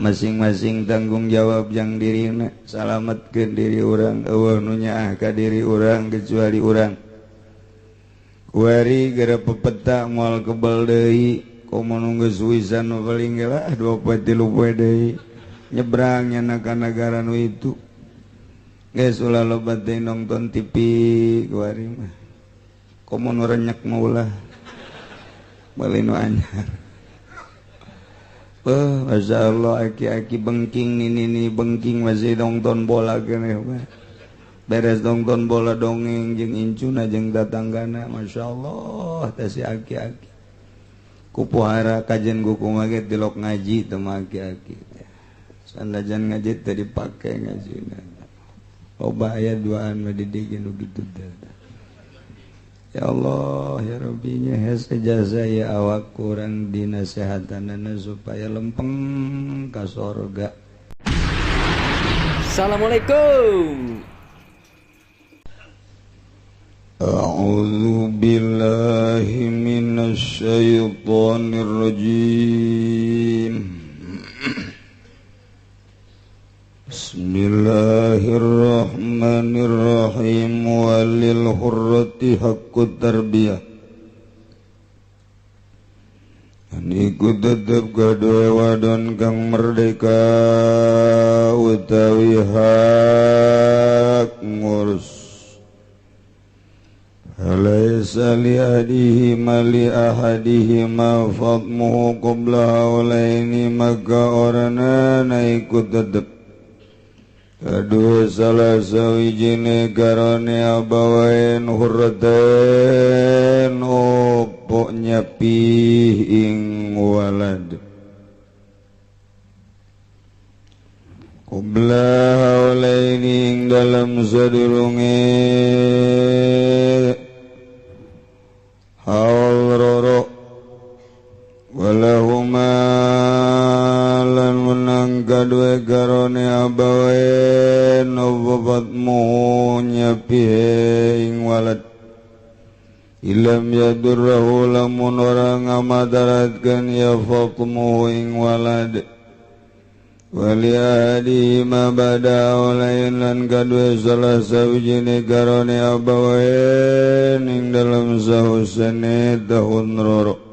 Masing-masing tanggung jawab jang dirina, salametkeun diri urang, eueuh nu nyaah ka diri urang kecuali urang. Kuari gara pepeta moal kebal deui, komo nu geus wisan nu paling ge lah 2 poe 3 poe deui. Nyebrang nya ka nagara nu itu. Geus ulah loba teh nonton TV kuari mah. Komo nu renyak mah ulah. Bali nu anyar. Masya Allah aki-aki bengking nini bengking masih nonton bola keneh mah. Beres nonton bola dongeng jeung incuna jeung tatanggana, Masya Allah teh si aki-aki. Kupuhara kajen kuku mah ge tilok ngaji teh mah aki-aki. Sanajan ngaji teh dipake ngajina. Loba aya duaan mah didieu nu kitu teh. Ya Allah ya Rabbi nya hese jasa ya awak kurang dinasehatanana supaya lempeng ka sorga. Assalamualaikum. A'udzu billahi minasy syaithanir rajim. Bismillahirrahmanirrahim. Walil hurrati haqqut tarbiyah. Iku tetep gaduh wadon kang merdeka utawi hak ngurus. Alaisa li ahadihi ma li ahadihi ma fadmuhu qabla haulaini, maka orana iku tetep aduh salah sawijine karone abawain hurratain opo nyapih ing walad qabla haulaini ing dalam sadurunge haul roro walahuma lan menang kadue garone abawen obatmu nyapihe ing walad ilam yadurrahu lamun ora ngamadaratkeun ya fatmuhu ing walad wali ahadi ma bada olain lan kadue salah sawijine garone abawen ing dalam sahusene tahun roro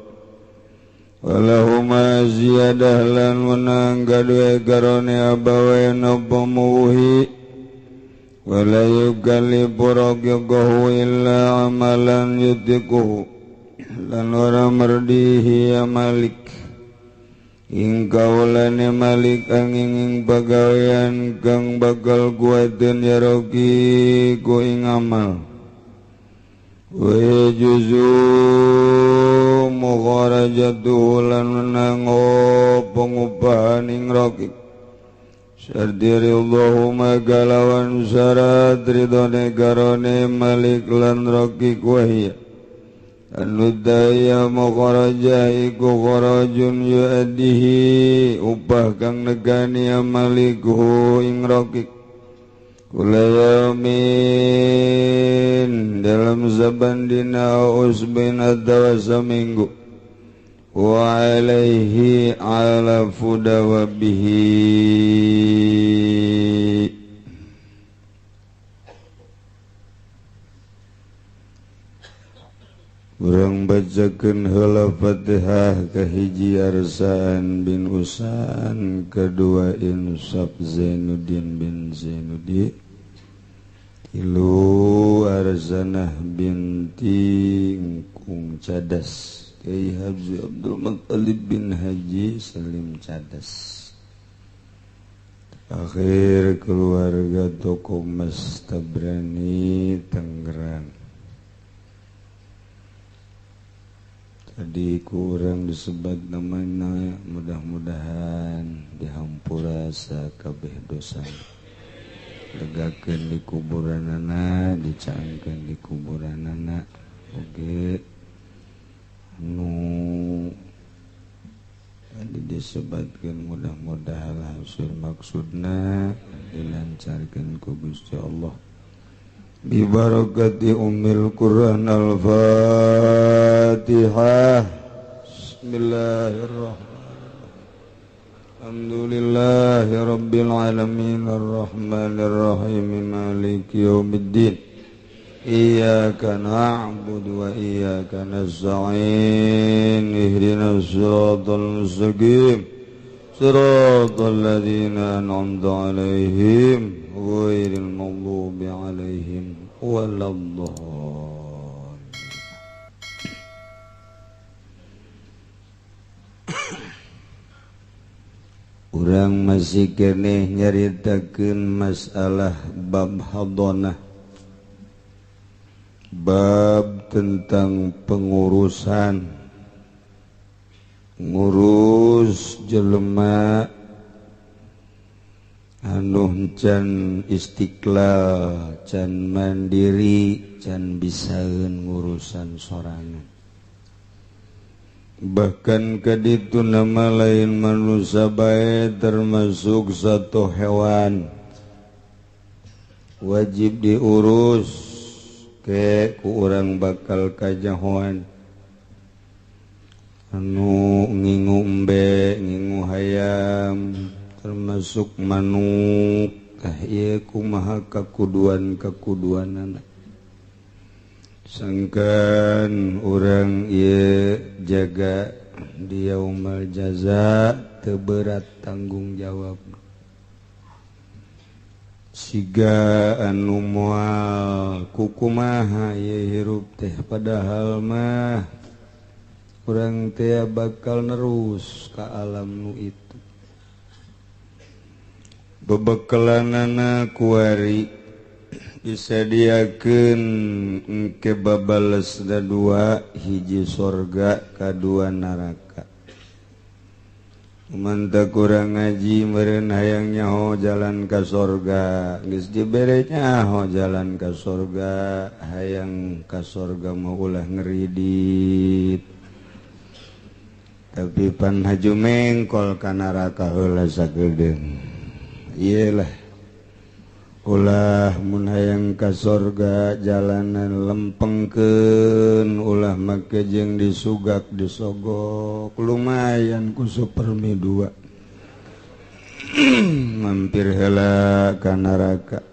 walahuma ziyadah lan menang kadue garone abawen apa muhi wala yukallifu raqiqahu illa amalan yutikuhu lan ora merdihi ya malik ing kaulane malik angin ing pagawean kang bakal kuateun ya raqiqu ing amal wa juzu mukharajatuhu lan menang pengupahan ing raqiq syarti ridhahuma kalawan syarat ridhone karone malik lan raqiq wahia anu daya mukharajah iku kharajun yu'addihi upah kang negani malikhu ing raqiq kula yaumin dalam saban dina usbin atawa saminggu wa alaihi ala fudawabihi. Urang bacakeun heula Fatihah kahiji Arsaan bin Usan, kedua Insaf Zainuddin bin Zainudi, tilu Arzanah binti Ngkung Cadas, Kiai Haji Abdul Muttalib bin Haji Salim Cadas. Akhir keluarga toko Mas Tabrani Tangerang. Tadi kurang disebut namanya, mudah-mudahan dihampura sakabeh dosa. Legakeun di kuburanana, dicangkeun di kuburanana. Oge nu tadi disebutkeun mudah-mudahan hasil maksudna dilancarkeun ku Gusti Allah. Bi barakati ummil Quran. Al-Fatihah. Bismillahirrahmanirrahim. Alhamdulillahi rabbil alamin arrahmanir rahim maliki yaumiddin. Iyyaka na'budu wa iyyaka nasta'in ihdinas siratal mustaqim siratal ladzina an'amta 'alaihim ghairil maghdubi 'alaihim waladdallin. Urang masih keneh nyaritakeun masalah bab hadonah, bab tentang pengurusan, ngurus jelema anu can istiqlal, can mandiri, can bisaeun ngurusan sorangan. Bahkan kaditu nama lain manusia bae termasuk satu hewan wajib diurus ke ku urang bakal kajahoan anu ngingu embe ngingu hayam termasuk manuk tah ieu kumaha kakuduan kakuduanana sangkan urang ieu jaga di yaumal jaza teu berat tanggung jawab siga anu moal kukumaha ieu hirup teh padahal mah urang teh bakal nerus ka alam nu itu bebekelanana kuari disediakeun engke babales da dua hiji sorga kadua neraka. Mantap kurang ngaji meureun hayang nyaho jalan ka sorga geus dibere nyaho jalan ka sorga hayang ka sorga mah ulah ngeridit tapi pan haju mengkol ka neraka heula sagedeung. Ieu lah ulah mun hayang ka sorga jalanan lempengkeun ulah make jeung disugak disogok lumayan ku supermi 2 mampir heula ka neraka.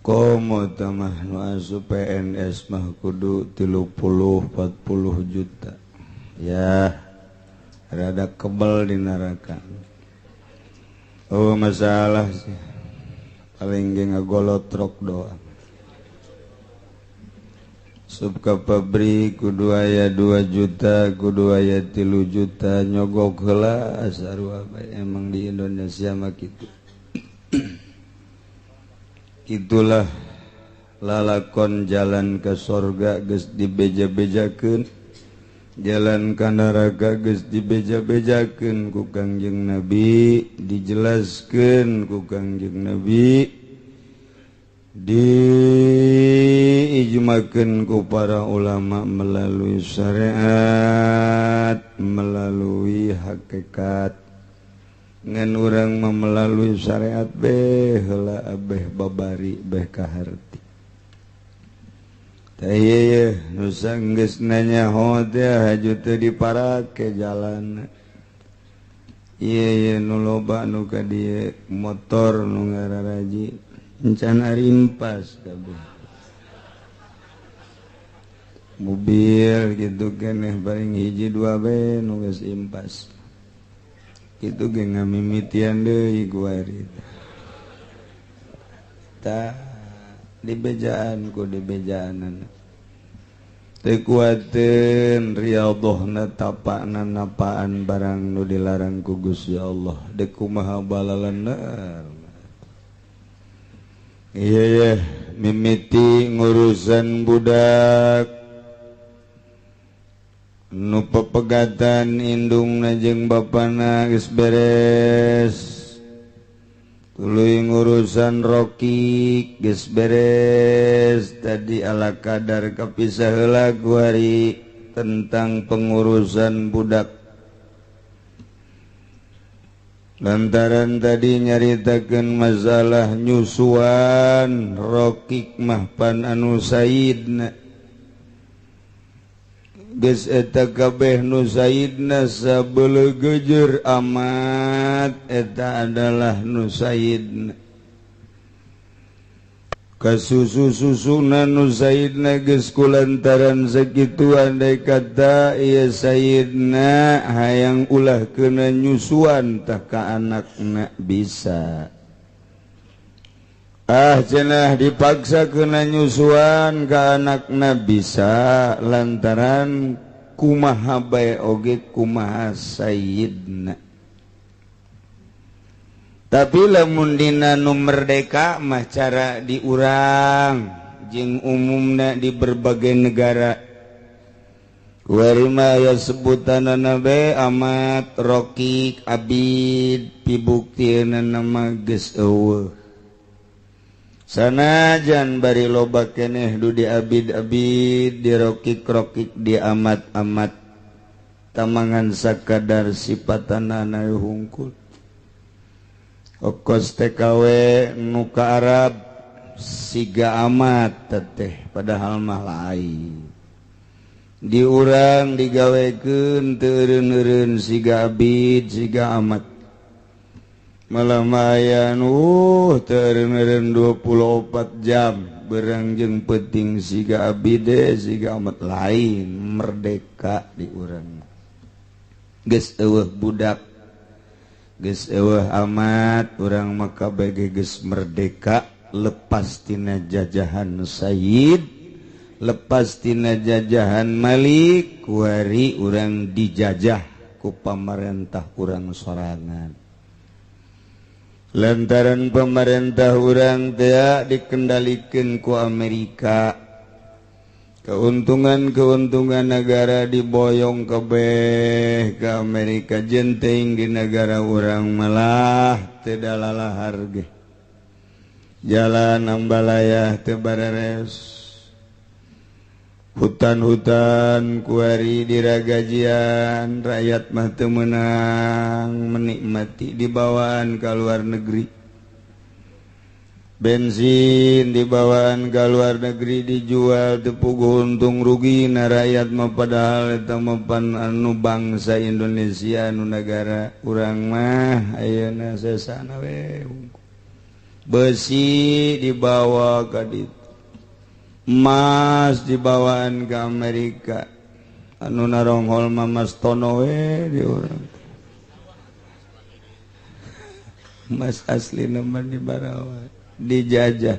Komo tamah nu asup PNS mah kudu 30 40 juta ya rada kebel di neraka. Oh masalah sih paling ge ngagolotrok doang. Sub ka pabrik kudu aya 2 juta, kudu aya 3 juta nyogok heula sarua bae emang di Indonesia mah kitu. Itulah lalakon jalan ke sorga geus dibeja-bejakeun, jalan ka neraka geus dibeja-bejakeun ku Kangjeng Nabi, dijelaskeun ku Kangjeng Nabi, diijmakeun ku para ulama melalui syariat, melalui hakikat. Ngan urang mah melalui syariat beh heula abeh babari beh kaharti. Tah ieu nu sanggeus nanya teh haju teu diparake jalan. Ieu nu loba nu ka dieu motor nu ngararaji encana rimpas kabeh. Mobil gitu keneh paling hiji dua be nu geus impas. Kitu ge ngamimitian deui kuari. Tah dibejaan ku dibejaanan. Teu kuateun riyadhahna tapakna napaan barang nu dilarang ku Gusti Allah. Deuk kumaha balalener. Iya ya, mimiti ngurusan budak nu pepegatan indungna jeung bapana geus beres, tuluy ngurusan rokik geus beres. Tadi ala kadar kapisah heula kuari tentang pengurusan budak. Lantaran tadi nyaritakeun masalah nyusuan rokik mah pan anu saidna. Geus eta kabeh nu sayidna sabelegejer amat eta adalah nu sayidna. Kasusu-susuna nu sayidna geus kulantaran sakitu andai kata ieu sayidna hayang ulah keuna nyusuan tah ka anakna bisa. Ah cenah dipaksa kena nyusuan ka anakna bisa lantaran kumaha bae oge kumaha sayidna. Tapi lamun dina nu merdeka mah cara diurang jeung umumna di berbagai negara. Kuari mah aya sebutanana bae amat rokik abid pibuktiana mah geus eueuh. Sanajan bari loba keneh du di abid-abid di rokik-rokik di amat-amat tamangan sakadar sipatanana hungkul. Okos TKW nu ka Arab siga amat teteh padahal mah lain. Di urang digawekeun teu eureun-eureun siga abid siga amat. Malah mayan teu eureun-eureun 24 jam berang jeung peuting siga abide siga amat lain merdeka di urang. Geus eueuh budak geus eueuh amat urang maka bege geus merdeka lepas tina jajahan sayyid lepas tina jajahan malik kuari urang dijajah ku pamarentah urang sorangan. Lantaran pemerintah urang teh dikendalikan ku Amerika. Keuntungan-keuntungan negara diboyong kebeh ke Amerika jenteng di negara urang malah teu dalalahar ge. Jalan ambalayah teu bareres. Hutan-hutan kuari diragajian rakyat mah teu meunang menikmati dibawaan ka luar negeri. Bensin dibawaan ka luar negeri dijual teu puguh untung rugi na rakyat mah padahal eta mah pan anu bangsa Indonesia anu negara urang mah ayeuna sesana we. Besi dibawa ka ditu, emas dibawaan ke Amerika anu naronghol mah Mas Tono we di urang. Emas asli mah di Barawa dijajah.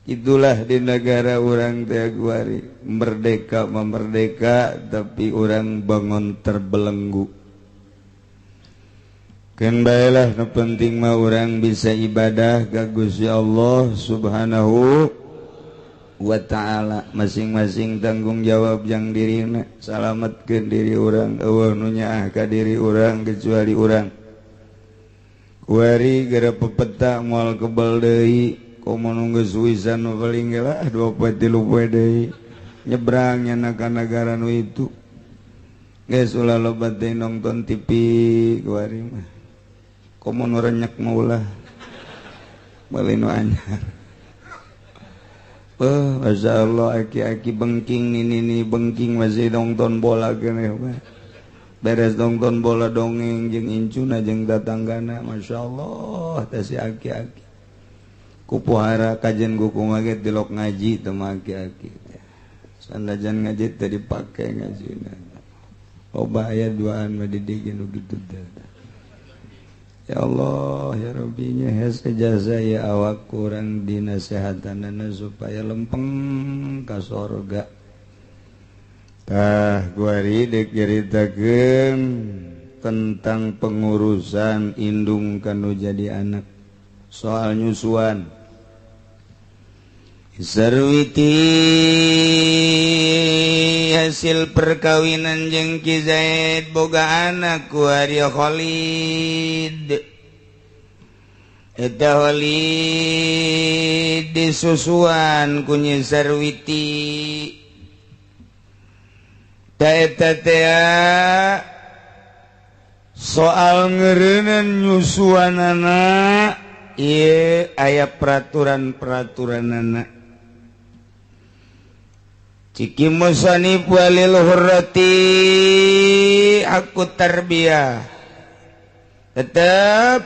Itulah di negara urang teh kuari merdeka memerdeka tapi urang bangun terbelenggu. Keun baelah nu penting mah urang bisa ibadah ka Gusti Allah Subhanahu wa ta'ala. Masing-masing tanggung jawab yang dirina, salametkeun diri urang eueuh nu nyaah ka diri urang kecuali urang. Kuari gara pepeta moal kebal deui komo nu geus wisan nu paling ge lah 2 poe 3 poe deui nyebrang nya ka nagara nu itu. Geus ulah loba teh nonton TV kuari mah. Komo nu renyak mah ulah bali nu anyar. Masya Allah aki-aki bengking nini bengking masih nonton bola keneh beres nonton bola dongeng jeung incuna jeung tatanggana. Masya Allah teh si aki-aki kupuhara kajen kuku ge tilok ngaji teh mah aki-aki sanajan ngaji teh dipake ngajina loba aya duaan mah didigeun nu kitu teh. Ya Allah ya Rabbi nya hese jasa ya awak kurang dinasehatanana supaya lempeng ka sorga. Tah kuari deuk nyaritakeun tentang pengurusan indung kanu jadi anak soal nyusuan. Sarwiti hasil perkawinan jeung Ki Zaid boga anak kuari Khalid. Eta Khalid disusuan ku Nyi Sarwiti. Ta eta teh soal ngeureuneuh nyusuanana ieu aya peraturan-peraturanana. Ciki musannif walil hurrati aku tarbiyah, tetep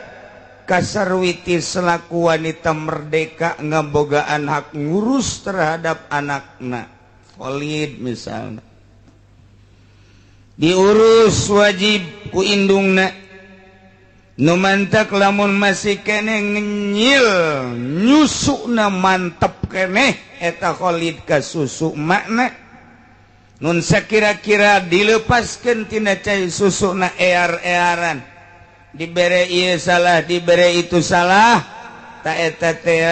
kasarwiti selaku wanita merdeka ngabogaan hak ngurus terhadap anakna. Khalid misalnya diurus wajib ku indungna. Nu mantak lamun masih keneh ngenyil nyusukna mantep keneh eta Khalid ka susu makna. Nun sakira-kira dilepaskeun tina cai susuna ear-earan, dibere ieu salah dibere itu salah, ta eta teh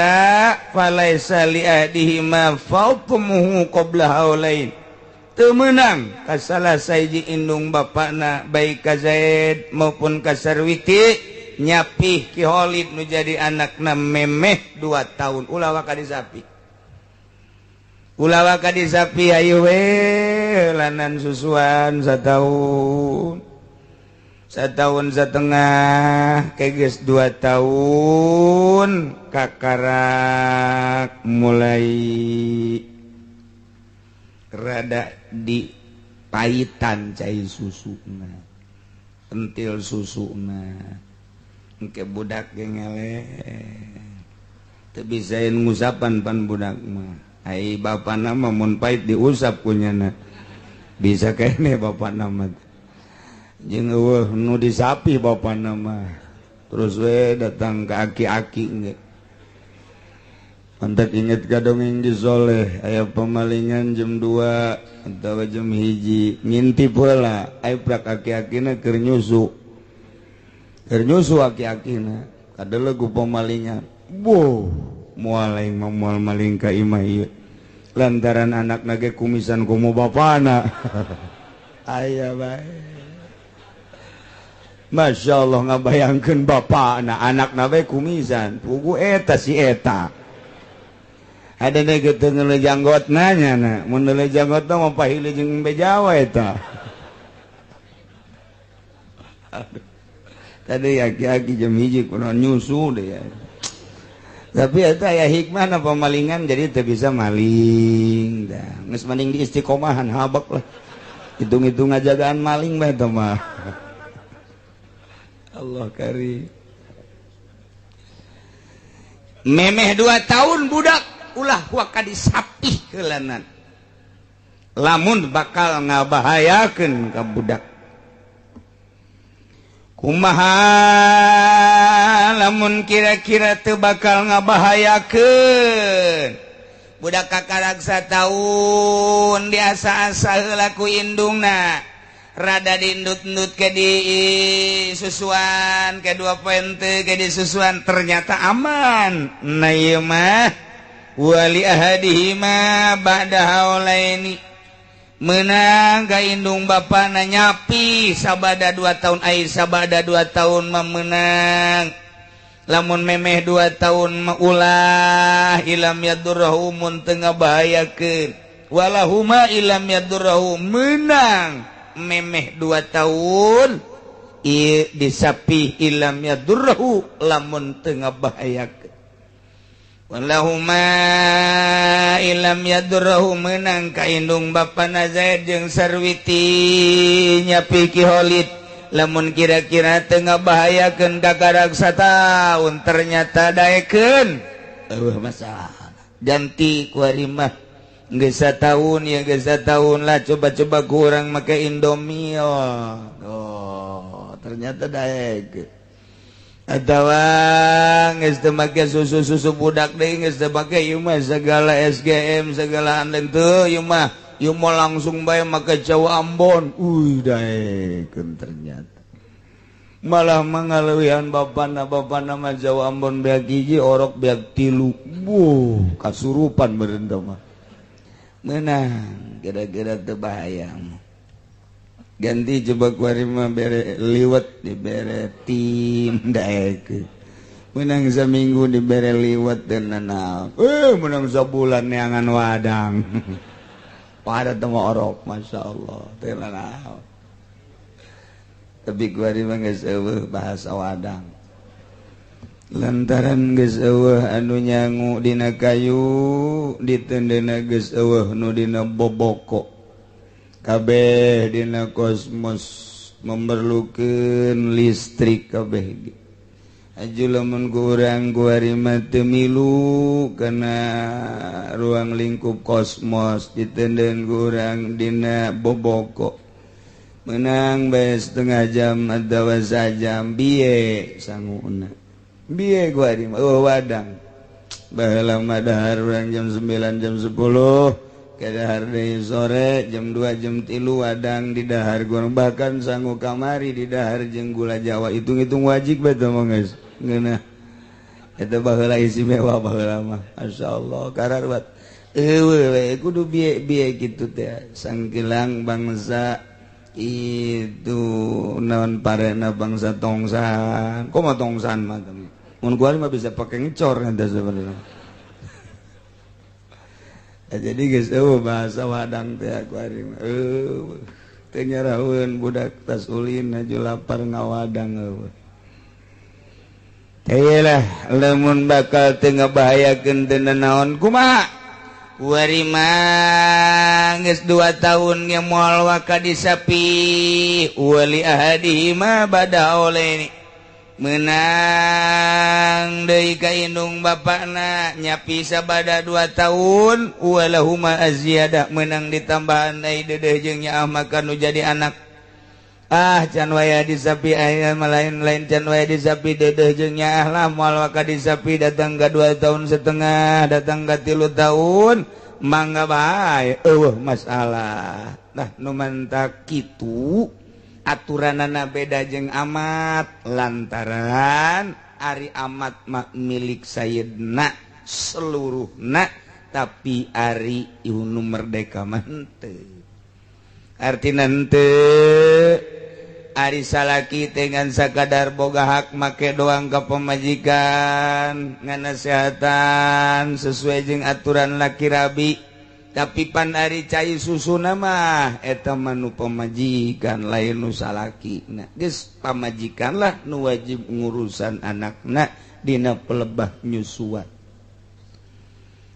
falaisa li ahdihima fawtumuhu qabla haulain. Teu meunang ka salah sahiji indung bapakna baik ka Zaid maupun ka Sarwiti nyapih Ki Khalid nu jadi anakna memeh 2 tahun. Ulah waka disapi, ulah waka disapi, ayo we lanan susuan setahun, setahun setengah, keges 2 tahun kakarak mulai rada di pahitan cai susuna, pentil susuna, engke budak ge ngeleh teu bisaeun ngusapan pan budak mah. Ai bapana mah mun pahit diusap ku nyana bisa kene bapana mah, jeung eueuh nu disapi bapana mah. Terus we datang ke aki-aki ge. Mantak inget ka dongeng di Soleh, aya pemalingan jam 2 atau jam 1 ngintip heula, aya prak aki-akina keur nyusu. Keur nyusu aki-akina, kadeuleu ku pemalingan. Boh, moal aing mah moal maling ka imah ieu. Lantaran anakna ge kumisan komo bapana. Aya bae. Masya Allah ngabayangkeun bapana, anakna bae kumisan. Pugu eta si eta. Ada nege teu ngeuleuh janggotna nya na, mun ngeuleuh janggotna mah pahili jeung bejawa eta. Aduh. Tadi aki-aki jam 1 kunaon nyusu deh ya. Tapi eta aya hikmahna pemalingan jadi teu bisa maling dah. Geus mending di istiqomahan habek lah. Hitung-hitung ngajagaan maling bae eta mah. Allah karim. Memeh 2 tahun budak ulah waka disapih heulanan. Lamun bakal ngabahayakeun ka budak. Kumaha lamun kira-kira teu bakal ngabahayakeun budak kakarak sataun diasa-asa heula ku indungna, rada diindut-indut ke di susuan, ke 2 poin ke di susuan, ternyata aman. Nah ieu mah wali ahadihima ba'da haulaini, menang ka indung bapana nyapi sabada 2 tahun, ai sabada 2 tahun mah menang. Lamun memeh 2 tahun mah ulah ilam yadurruhu mun teu ngabahayakeun, walahuma ilam yadurruhu menang memeh 2 tahun ieu disapih ilam yadurruhu lamun teu ngabahayakeun. Walahuma ilam yadurruhu menang ka indung bapana Zaid jeung Sarwiti nyapi Ki Khalid lamun kira-kira teu ngabahayakeun kakarak sataun ternyata daekeun eueuh masalah. Ganti ku ari mah geus sataun ya geus sataun lah, coba-coba kurang make Indomie. Oh, ternyata daekeun. Atawa geus teu make susu-susu budak deui, geus teu make ieu mah segala SGM segala anlen teu ieu mah, ieu mah langsung bae make Jawa Ambon. Uy daekeun ternyata. Malah mangaleuwihan bapana, bapana mah Jawa Ambon beak 1 orok beak 3. Buh, kasurupan meureun teh mah. Meunang kira-kira teu bahaya. Ganti coba kuari mah bere liwet dibere tim daekeun. Menang saminggu dibere liwet dan nanaon. Menang sabulan neangan wadang. Pada teu orok masyaallah teu nanaon. Tapi kuari mah geus eueuh bahasa wadang. Lantaran geus eueuh anu nyangu dina kayu ditendena geus eueuh nu dina boboko kabeh dina kosmos memerlukeun listrik kabeh. Aju lamun ku urang kuari mah teu milu kana ruang lingkup kosmos ditenden ku urang dina boboko menang bae setengah jam atawa sajam biye sanguna. Biye gua di oh wadang baheula mah dahar urang jam 9 jam 10 ke dahar deui sore jam 2 jam 3 wadang di dahar gua bahkan sangu kamari di dahar jeung gula Jawa hitung-hitung wajib bae teh mah geus ngeunah eta baheula istimewa baheula mah masyaallah kararwat eueuh we kudu biye-biye kitu teh sangkilang bangsa itu naon parena bangsa tongsan kumaha tongsan mah mun gua mah bisa pakai ngecor nanti sebenarnya. Jadi geus eueuh bahasa wadang teh aku ari mah eueuh teu nyaraheun budak tas ulin aju lapar ngawadang eueuh. Teh lah lamun bakal teu ngabahayakeun teu naon kumaha kuari mah geus 2 tahun ge moal waka disapi wali ahadi ma bada oleh menang deui ka indung bapakna nyapi sabada 2 tahun walahuma azziyadah menang ditambahan deui dedeh jeung nyaah maka nu jadi anak ah can waya disapi aya lain-lain can waya disapi dedeh jeung nyaah lah moal waka disapi datang ka 2 tahun setengah datang ka 3 tahun mangga bae eueuh masalah. Nah nu mantak kitu aturanana beda jeung amat lantaran ari amat mah milik sayyidna seluruhna tapi ari nu merdeka mah henteu. Artina henteu ari salaki teh ngan sakadar boga hak make doang ka pamajikan nganasehatan sesuai jeung aturan laki rabi tapi pan ari cai susuna mah eta mah nu pamajikan lain nu salaki. Nah geus pamajikan lah nu wajib ngurusan anakna dina pelebah nyusuan.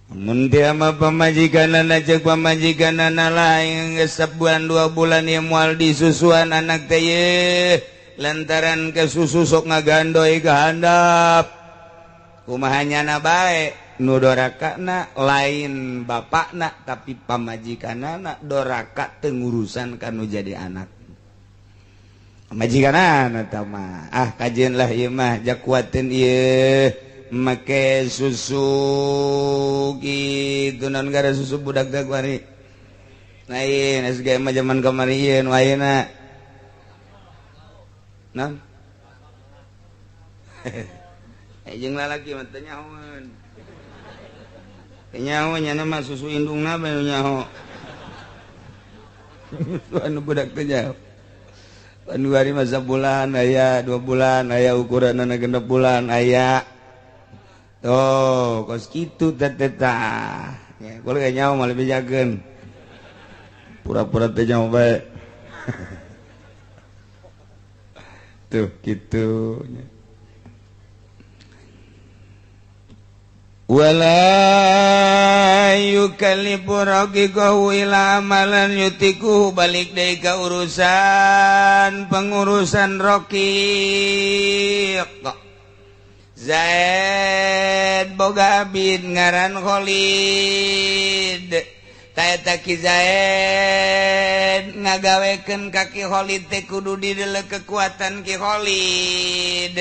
Mun teu mah pamajikanana ceuk pamajikanana lain geus sabulan 2 bulan ieu moal disusuan anak teh ye lantaran ke susu sok ngagandoi ka handap kumaha nyana bae nu dorakana lain bapakna tapi pamajikanana doraka teu ngurusan kanu jadi anak pamajikanana tah mah ah kajeun lah ieu mah jakuateun ieu make susu kitu naon gara susu budak teh kuari lain SG mah zaman kamari ieu nu ayeuna naon jeung lalaki mah teu nyahoeun nyaho nya mah susu indungna bae nyaho anu budak teh nyaho anu ari mah sabulan aya 2 bulan aya ukuranna 6 bulan aya tuh kos kitu teh teh tah nya kula ge nyaho mah lebih jageun pura-pura teh nyaho bae tuh kitu nya. Wala yukallifu raqiqahu ila amalan yutiku balik deui ka urusan pengurusan raqiq. Zaid boga abid ngaran Khalid. Ta eta ki Zaid ngagawekeun ka Ki Khalid teh kudu dideuleu kekuatan Ki Khalid.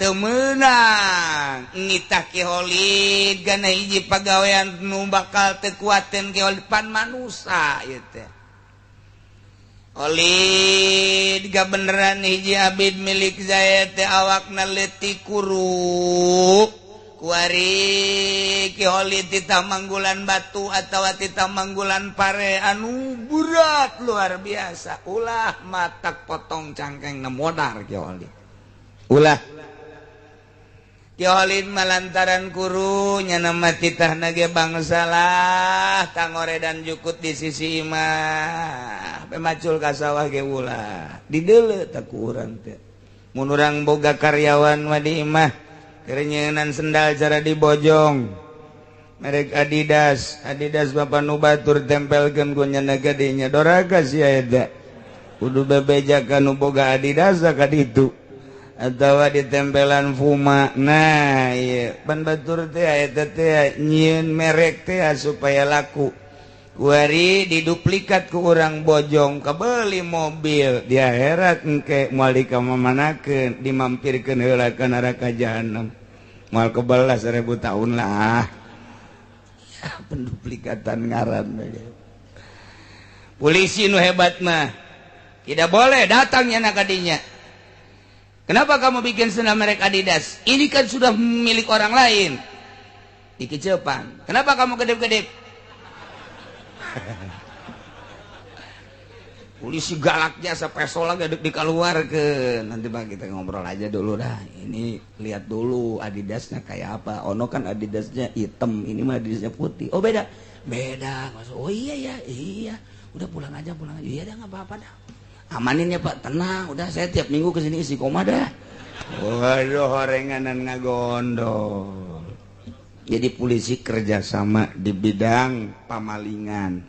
Teu meunang ngitah Ki Khalid kana hiji pagawean nu bakal teu kuateun Ki Khalid pan manusa ieu teh. Khalid gabeneran hiji abid milik Zaid teh awakna leutik kuru. Kuari Ki Khalid titah manggulan batu atawa titah manggulan pare anu berat luar biasa. Ulah matak potong cangkengna modar Ki Khalid. Ulah Ki Khalid malantaran kuru nyana mah titahna ge bangsalah tangore dan jukut di sisi imah pemacul ka sawah ge ulah dideuleu tah ku urang teh. Mun urang boga karyawan mah di imah Kerenyenan sendal cara dibojong. Merek Adidas, Adidas bapak nu batur tempelkeun ku nyana gedenya doraka sia eta. Kudu bebeja ka nu boga Adidas ka ditu. Atawa ditempelan Puma. Nah, ieu pan batur teh eta teh nyieun merek teh supaya laku. Kuari diduplikat ku urang bojong kabeli mobil di akhirat engke moal dikamamanakeun dimampirkeun heula ka neraka jahanam. Moal kebelas 1000 tahun lah. Penduplikatan ngaran. Polisi nu hebat mah tidak boleh datangnya nak kadinya. Kenapa kamu bikin sendal merek Adidas? Ini kan sudah milik orang lain. Dikecepan. Kenapa kamu kedip-kedip? Polisi galaknya sapesol lagi dikeluarkeun. Nanti bang kita ngobrol aja dulu dah. Ini lihat dulu Adidasnya kayak apa. Ono kan Adidasnya hitam, ini mah Adidasnya putih. Oh beda. Beda. Oh iya ya, iya. Udah pulang aja, pulang aja. Iya dah enggak apa-apa dah. Amanin ya Pak, tenang. Udah saya tiap minggu kesini isi koma dah. Waduh, horenganan ngagondol. Jadi polisi kerjasama di bidang pamalingan.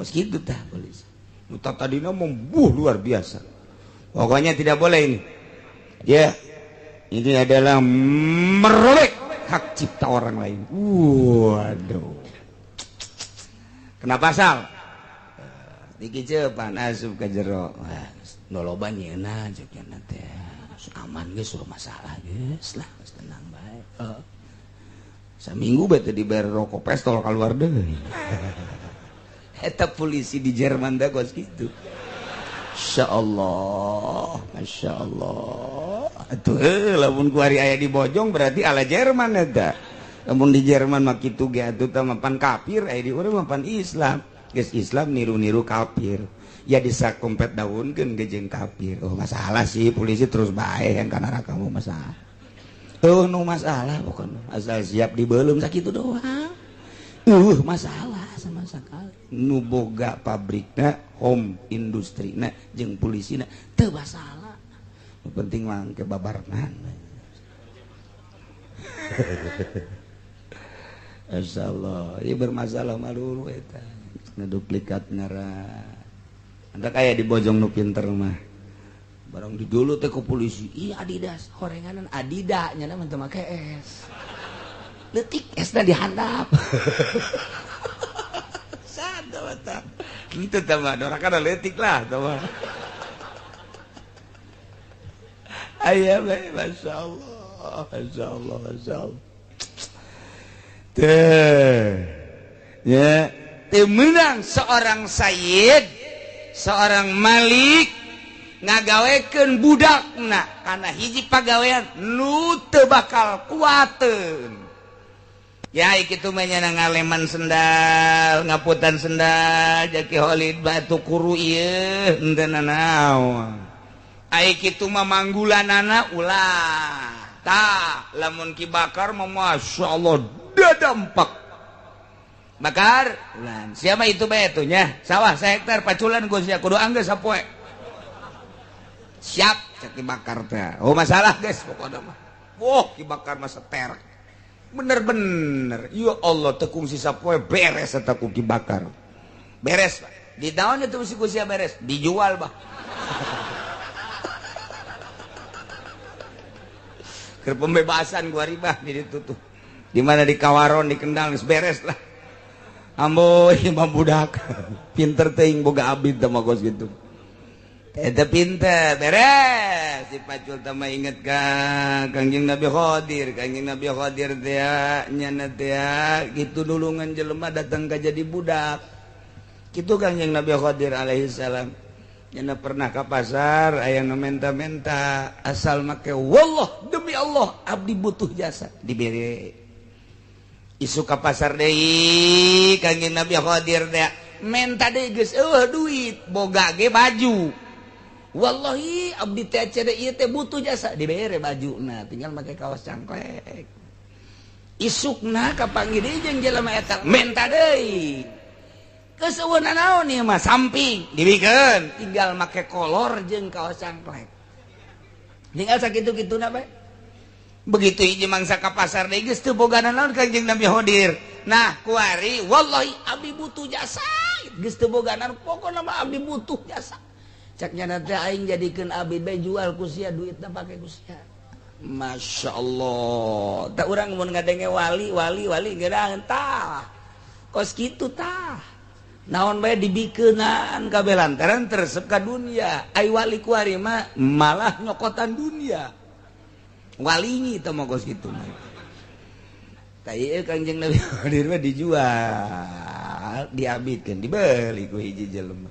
Kos gitu tah polisi. Nuta tadina membuh luar biasa. Pokoknya tidak boleh ini. Ya, ini adalah merobek hak cipta orang lain. Waduh. Kena pasal. Dikecepan asup ka jero. Wah, nu loba nyeuna ceuk nya teh. Aman geus suruh masalah geus lah, geus tenang bae. Saminggu bae teh dibayar rokok pestol keluar deui. Eta polisi di Jerman dah kos gitu. Masya Allah, Masya Allah. Atuh lamun ku ari aya di Bojong berarti ala Jerman eta. Lamun di Jerman mah kitu ge atuh tah mapan kafir, aya di urang mapan Islam. Geus Islam niru-niru kafir. Ya disakompet daunkeun ge jeung kafir. Oh masalah sih polisi terus bae yang ka neraka mah masalah. Oh nu masalah pokona asal siap dibeuleum sakitu doang. Masalah sama sekali. Nu boga pabrikna, home industrina jeung polisina teu masalah. Nu penting mah ke babarengan. Insyaallah, ieu bermasalah mah dulu eta. Ngeduplikat ngaran. Antak aya di Bojong nu pinter mah. Barang di dulu teh ku polisi, ih Adidas, horenganan Adidas nya mah teu make S. Letik esna dihandap. Sada mata. Henteu tah mah doraka letik lah tah mah. Aya bae masyaallah, masyaallah, masyaallah. Teh. Ya, teu meunang seorang sayyid, seorang malik ngagawekeun budakna kana hiji pagawean nu teu bakal kuateun. Ya kitu mah nya ngaleman sendal, ngaputan sendal, jaki Holid batu kuru ieu henteu nanaon. Ai kitu mah manggulanana ulah. Tah, lamun Ki Bakar mah masyaallah dadampak. Bakar, ulan. Siapa itu bae tuh nya? Sawah sahektar paculan geus sia kudu anggeus sapoe. Siap cek Ki Bakar teh. Oh masalah geus pokona mah. Wah, Ki Bakar mah seter. Bener-bener ya Allah tekung sisa poe beres eta ku Ki Bakar. Beres Pak. Di daun itu mesti ku sia beres, dijual bah. Keur pembebasan gua ribah di ditu tuh. Di mana di Kawaron di Kendal geus beres lah. Amboy imam budak. Pinter teuing boga abid teh mah kos kitu. Eta pinter beres si pacul teh mah inget ka Kangjeng Nabi Khadir, Kangjeng Nabi Khadir teh nyana teh kitu nulungan jelema datang ka jadi budak. Kitu Kangjeng Nabi Khadir alaihi salam. Nyana pernah ka pasar aya nu menta-menta asal make wallah demi Allah abdi butuh jasa dibere. Isu ka pasar deui Kangjeng Nabi Khadir teh menta deui geus eueuh duit boga ge baju. Wallahi abdi teh cede ieu teh butuh jasa dibere bajuna tinggal make kaos cangklek. Isukna kapanggih deui jeung jelema eta menta deui. Geus eueuh nanaon ieu mah samping dibikeun tinggal make kolor jeung kaos cangklek. Tinggal sakitu-kituna bae. Begitu hiji mangsa ka pasar deui geus teu boga naon Kangjeng Nabi Khodir. Nah, kuari wallahi abdi butuh jasa. Geus teu boga naon pokona mah abdi butuh jasa. Cak nyana teh aing jadikeun abdi bae jual ku sia duitna pake ku sia. Masya Allah. Tak urang mun ngadenge wali wali wali geurang tah. Kos kitu tah. Naon bae dibikeunan kabeh lantaran teresep ka dunia. Ai wali kuari mah malah nyokotan dunia. Walingi teh mah kos kitu mah. Tah ieu Kangjeng Nabi Khodir mah dijual, diabidkeun, dibeli ku hiji jelema.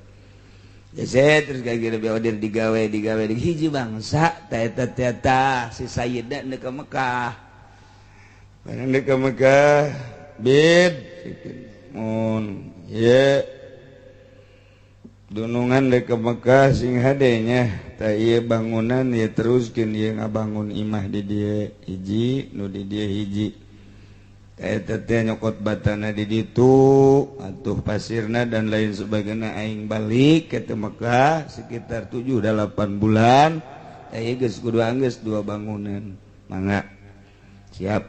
Jese terus Kangjeng Nabi Khodir digawe digawe di hiji bangsa tah eta teh tah si Sayyidna neuk ka Mekah. Barang neuk ka Mekah bid mun ye dunungan dek ke Mekah sing hadenya tah ieu bangunan ye teruskeun ieu ngabangun imah di dieu hiji nu di dieu hiji tah eta teh nyokot batana di ditu atuh pasirna dan lain sebagainya aing balik ke Mekah sekitar 7-8 bulan tah ieu geus kudu anggeus dua bangunan mangga siap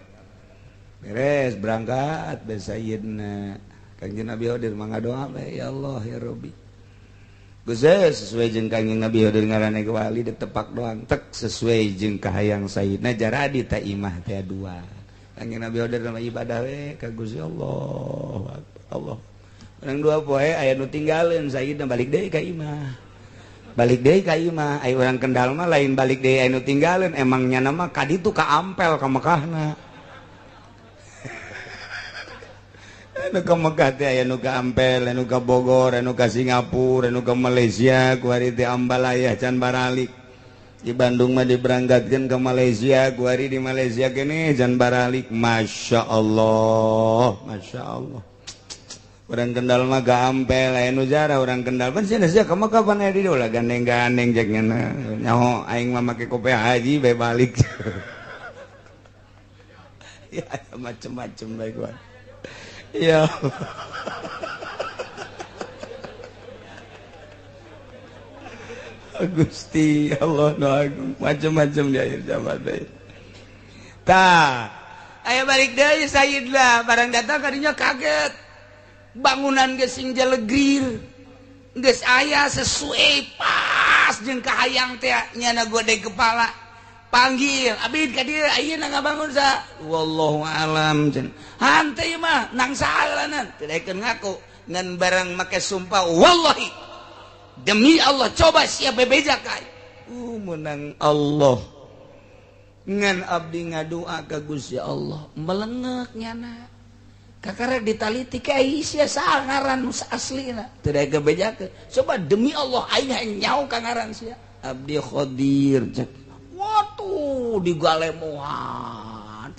beres berangkat be sayyidna Kangjeng Nabi Khodir mangga doa bae ya Allah ya Rabbi. Geus sesuai jeung Kangjeng Nabi Khodir ngaranna ge wali ditepak doang tek sesuai jeung kahayang sayyidna jaradi ta imah teh dua. Kangjeng Nabi Khodir mah ibadah we ka Gusti Allah. Allah. Urang dua poe aya nu tinggaleun sayyidna balik deui ka imah. Balik deui ka imah, aya urang Kendal mah lain balik deui aya nu tinggaleun emang nyana mah ka ditu ka Ampel ka Mekahna. Anu ka Mekah teh aya nu ka Ampel, anu ka Bogor, anu ka Singapura, anu ka Malaysia, kuari teh Ambalaya can baralik. Di Bandung mah diberangkatkeun ke Malaysia, kuari di Malaysia keneh can baralik. Masya Allah, Masya Allah. Urang Kendal mah ka Ampel, aya nu jarah urang Kendal. Pan sia sia ka Mekah pan aya di dieu lah gandeng-gandeng cek nya. Nyaho aing mah make kope haji bae balik. Ya macem-macem bae gua. Ya Gusti Allah nu agung macam-macam di akhir zaman teh. Tah, aya balik deui sayyidna barang datang kadinya kaget. Bangunan geus sing jelegir. Geus aya sesuai pas jeung kahayang teh nyana gode kepala. Panggil abid ka dieu ayeuna ngabangun sa wallahu alam cenah. Hanteu ieu mah nang saalanan teu daekeun ngaku ngan barang make sumpah wallahi demi Allah coba sia bebeja ka menang Allah ngan abdi ngadua ka Gusti Allah melengek nyana kakara ditaliti ka sia sangaran nu aslina teu daekeun bejakeun coba demi Allah aing nyaho ka ngaran sia abdi Khodir cek. Waduh digalemohan.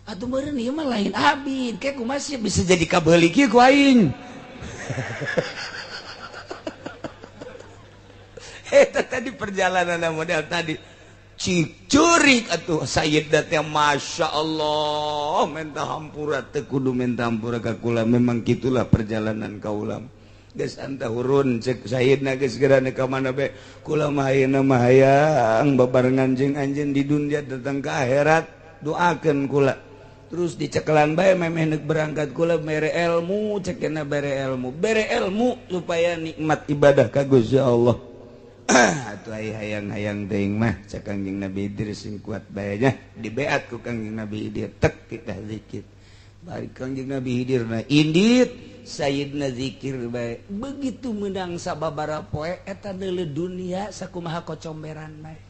Atuh meureun ieu mah lain abid, kayak kumaha sih bisa jadi kabeuli kieu ku aing. Eta tadi perjalanan model tadi. Cicurik atuh sayyidna teh Masya Allah minta hampura teu kudu minta hampura ka kula memang kitulah perjalanan kaula. Geus anta hurun cek sayyidna geus geura ka mana bae kula mah ayeuna mah hayang babarengan jeung anjeun di dunia datang ka akhirat doakeun kula terus dicekelan bae memeh neuk berangkat kula mere ilmu cekena bere ilmu supaya nikmat ibadah ka Gusti Allah. Atuh ai hayang-hayang teuing mah cek Kangjeng Nabi Idris sing kuat bae nya dibeat ku Kangjeng Nabi Idris tek kita zikir bari Kangjeng Nabi Khidir na indit Sayyidna zikir bae begitu menang sababara poe eta deuleu dunia sakumaha kocomberan bae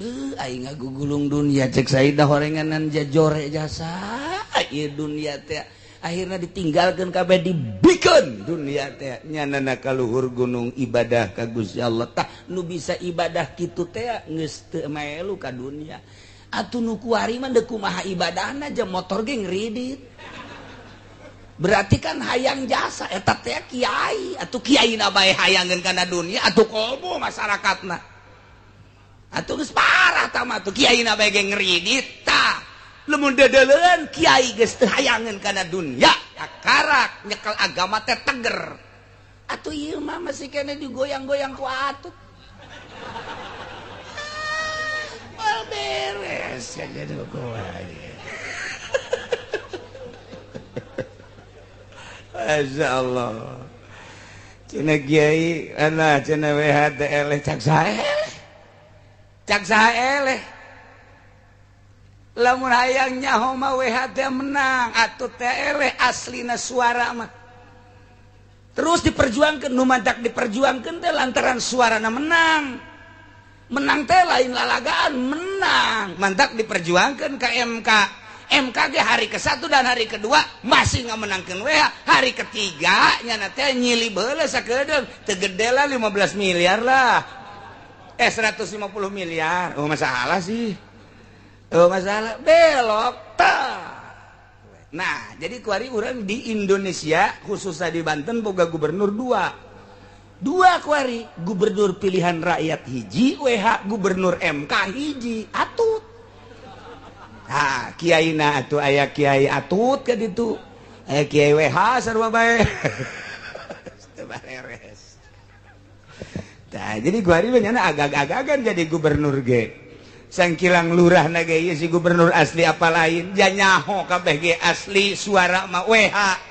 beuh aing ngagugulung dunia cek Sayyidna horenganan jajore jasa ieu dunia teh akhirna ditinggalkeun kabeh dibikeun dunia teh nyanana ka luhur gunung ibadah ka Gusti Allah tah nu bisa ibadah kitu teh geus teu maelu ka dunia atuh nu kuari mah deuk kumaha ibadahna jeung motor ge ngridit. Berarti kan hayang jasa eta teh kiai atuh kiaina bae hayangeun kana dunia atuh komo masyarakatna atuh geus parah tah mah atuh kiaina bae ge ngridit tah lamun deudeuleun kiai geus teu hayangeun kana dunia karak nyekel agama teh teger atuh ieu mah masih kene digoyang-goyang ku atut. Kumaha. Masya Allah. Cenah kiai alah cenah WH teh eleh cak saha eleh. Cak saha eleh. Lamun hayang nyaho mah WH teh menang atuh teh eleh aslina suara mah. Terus diperjuangkeun nu mantak diperjuangkeun teh lantaran suarana menang. Menang teh lain lalagaan menang. Mantak diperjuangkeun ka MK. MKG hari ke-1 dan hari kedua masih nggak menangkan WH. Hari ketiga nyana teh nyili beule sakedeung teu gede lah 15 miliar lah. 150 miliar. Oh masalah sih. Oh masalah belok tah. Nah, jadi kuari urang di Indonesia khususnya di Banten boga gubernur dua. Dua kuari, gubernur pilihan rakyat hiji, WH gubernur MK hiji, atut. Ha, kiaina atuh aya kiai atut ka ditu. Aya kiai WH sarua bae. Teu bareres. Tah, jadi kuari mah nyana agag-agagan jadi gubernur ge. Sangkilang lurah na ge ieu si gubernur asli apa lain, ja nyaho kabeh ge asli suara mah WH.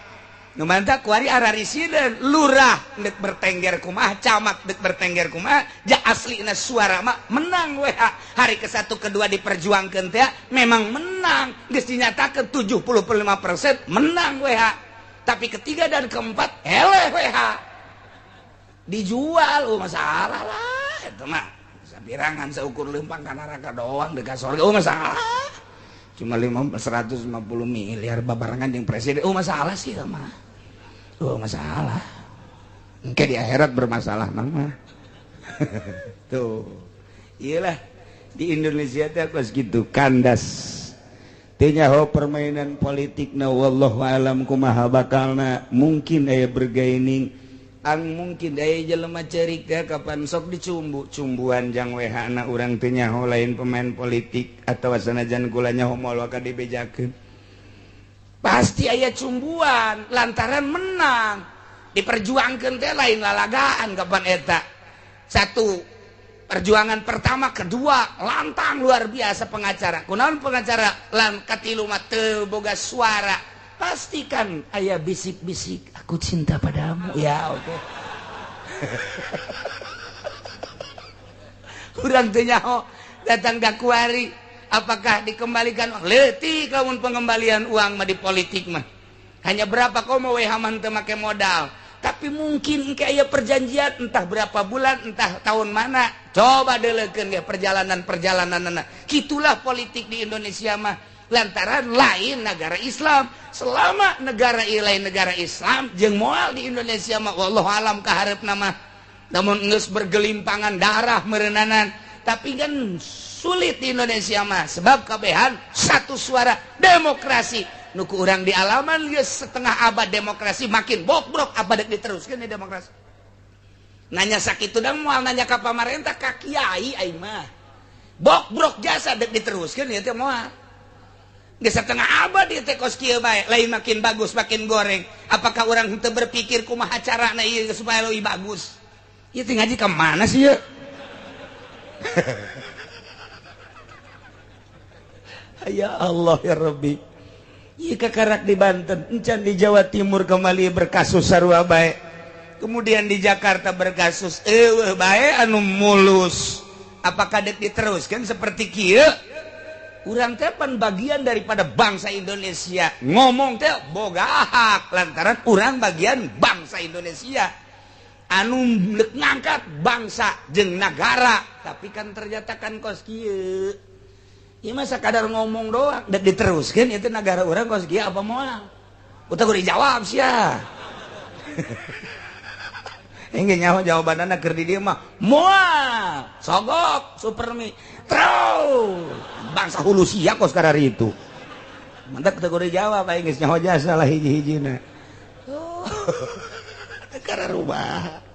Nu mantak kuari ararisideun lurah deuk bertengger kumaha, camat deuk bertengger kumaha, ja aslina suara mah menang WH. Hari ke-1 kedua diperjuangkeun teh memang menang, geus dinyatakeun 75% menang WH. Tapi ketiga dan keempat eleh WH. Dijual, oh masalah lah eta mah. Sapirangan seukur leumpang ka neraka doang dekat surga, oh masalah. Cuma 150 miliar babarengan jeung presiden, oh masalah sih mah. Oh masalah. Engke di akhirat bermasalah mah. Tuh. Iyalah di Indonesia teh kos kitu kandas. Teu nyaho permainan politikna wallahu alam kumaha bakalna, mungkin aya bergaining, ang mungkin aya jelema ceurik teh kapan sok dicumbu, cumbuan jang WH na urang teu nyaho lain pemain politik atawa sanajan kula nyaho moal waka dibejakeun. Pasti aya cumbuan lantaran menang diperjuangkan teh lain lalagaan kapan eta. Satu perjuangan pertama, kedua lantang luar biasa pengacara. Kunaon pengacara lan katilu mah teu boga suara. Pastikan aya bisik-bisik aku cinta padamu ya Allah. Urang teu nyaho datang ka kuari. Apakah dikembalikan? Leutik lamun pengembalian uang mah di politik mah. Hanya berapa komo WH mah teu make modal. Tapi mungkin engke aya perjanjian entah berapa bulan, entah tahun mana. Coba deuleukeun ge perjalanan-perjalananna. Kitulah politik di Indonesia mah. Lantaran lain negara Islam. Selama negara lain negara Islam jeung moal di Indonesia mah wallahu alam kahareupna mah. Namun geus bergelimpangan darah meureunana. Tapi kan sulit di Indonesia mah sebab kabehan satu suara demokrasi. Nu ku urang di alaman geus setengah abad demokrasi makin bobrok abad diteruskeun di demokrasi. Nanya sakitu dang moal nanya ka pamarentah ka kiai aing mah. Bobrok jasa dek diteruskeun ieu teh moal. Geus setengah abad ieu teh kos kieu bae, lain makin bagus makin goreng. Apakah urang henteu berpikir kumaha carana ieu supaya leuwih bagus? Ieu teh ngaji ka mana sih ieu? Ya Allah ya Rabbi. Ieu kakarak di Banten, encan di Jawa Timur kembali berkasus sarua bae. Kemudian di Jakarta berkasus eueuh bae anu mulus. Apakah dek diteruskan seperti kieu? Urang teh pan bagian daripada bangsa Indonesia. Ngomong teh boga hak lantaran urang bagian bangsa Indonesia. Anu ngangkat bangsa jeung nagara, tapi kan ternyata kan kos kieu. Ieu mah sakadar ngomong doang, dek diteruskeun ieu teh nagara urang kos kieu apa moal? Udah kudu dijawab sia. Engge nyaho jawabanana keur di dieu mah moal, sogok, supermi, terus bangsa hulu sia kos karari itu. Mantak teu kudu dijawab aing geus nyaho jasa lah hiji-hijina. Oh. Kararubah.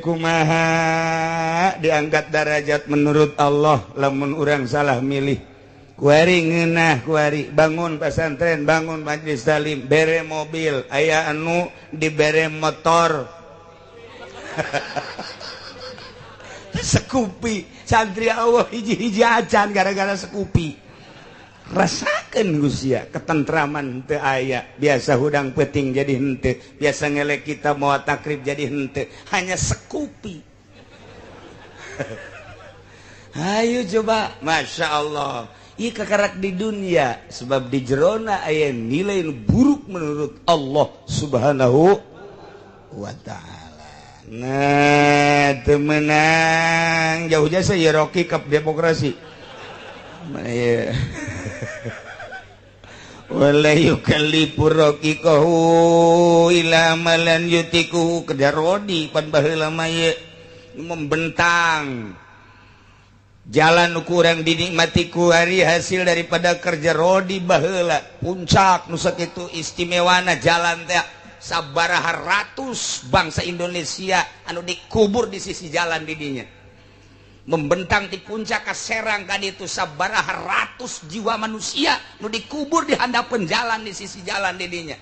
Kumaha diangkat darajat menurut Allah lamun urang salah milih. Kuari ngeunah kuari bangun pesantren, bangun majelis taklim, bere mobil, aya anu dibere motor. Sekupi santri Allah hiji-hiji acan gara-gara sekupi. Rasakeun Gusia ketentraman teu aya, biasa hudang peuting jadi henteu, biasa ngelek kita moal takrib jadi henteu, hanya sekupi. Ayo coba, Masya Allah. Ieu kakarak di dunia sebab di jerona aya nilai buruk menurut Allah Subhanahu wa ta'ala. Nah, temenang jauh jasa ya Rocky kap demokrasi. Mana ya? Wala yukallifu raqiqahu ila ma lan yutiku kerja rodi pan baheula mah ieu membentang jalan kurang dinikmati ku hari hasil daripada kerja rodi baheula puncak nu sakitu istimewana jalan teh sabaraha ratus bangsa Indonesia anu dikubur di sisi jalan didinya membentang di puncak ka Serang ka ditu sabaraha ratus jiwa manusia nu dikubur di handapeun jalan di sisi jalan didinya.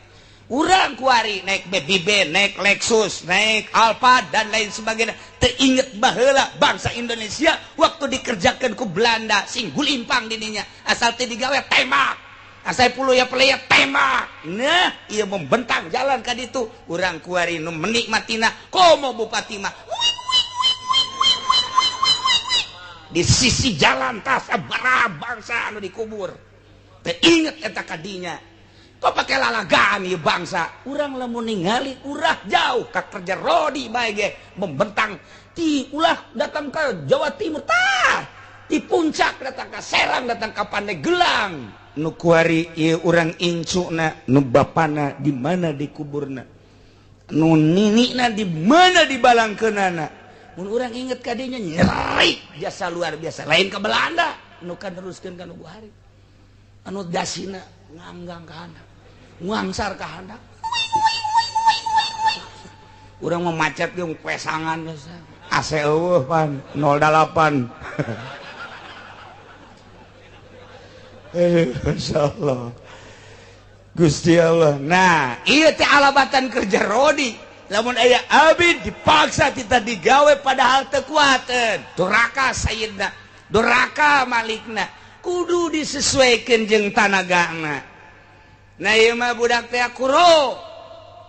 Urang kuari naik BB, naik Lexus, naik Alphard dan lain sebagainya. Teu inget baheula bangsa Indonesia waktu dikerjakan ku Belanda sing gulimpang didinya asal teu digawe tembak. Asal puluh ya pelaya tembak. Nah, ieu membentang jalan ka ditu. Urang kuari nu menikmatina komo bupati mah di sisi jalan tas sabaraha bangsa anu dikubur. Teu inget eta kadinya. Kok pakai lalagaan ieu bangsa? Urang lamun ningali urah jauh ka kerja rodi bae ge membentang ti ulah datang ke Jawa Timur tah di puncak datang ke Serang datang ke Pandeglang nu kuari ieu urang incuna nu bapana di mana dikuburna nu ninina di mana dibalangkeunana. Mun urang inget kadinya nyeri jasa luar biasa lain ke Belanda nu kan teruskeun ka nu Buhari anu dasina nganggang ka handap ngangsar ka handap urang mah macet ge pesangan AC eueuh pan 08. Insyaallah Gusti Allah. Nah ieu teh alabatan kerja rodi lamun aya abid dipaksa kita digawe padahal teu kuateun duraka sayyidna duraka malikna kudu disesuaikan jeung tanagana. Nah ieu mah budak teh kuro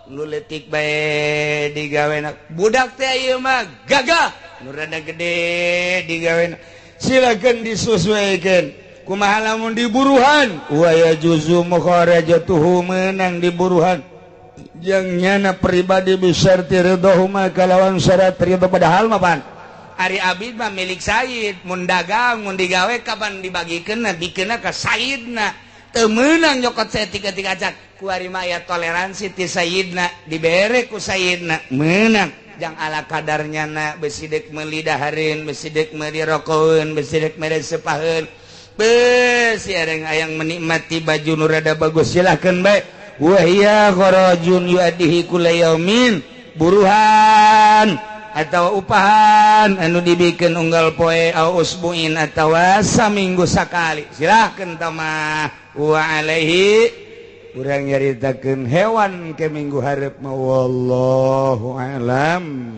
nu leutik bae digawena budak teh ieu mah gagah nu rada gede digawena silakan disesuaikan. Kumaha lamun diburuhan wa yajuzu mukharajatuhu meunang diburuhan jeung nyana pribadi bisyarti ridhohuma kalawan syarat ridho padahal mah pan ari abid mah milik sayyid mun dagang mun digawe kapan dibagikeunna dikeuna ka sayyidna teu meunang nyokot saeutik-eutik acan ku ari mah aya toleransi ti sayyidna dibere ku sayyidna meunang jang ala kadarnya na besi deuk meuli dahareun besi deuk meuli rokoeun besi deuk mere sepaheun besi areng ayang menikmati baju nu rada bagus silahkeun bae. Wahia kharajun yuadihi kulla yaumin buruhan atau upahan anu dibikeun unggal poe au usbuin atawa saminggu sakali silahkeun tamah wa alaihi urang nyaritakeun hewan ke minggu hareup mah wallahu alam.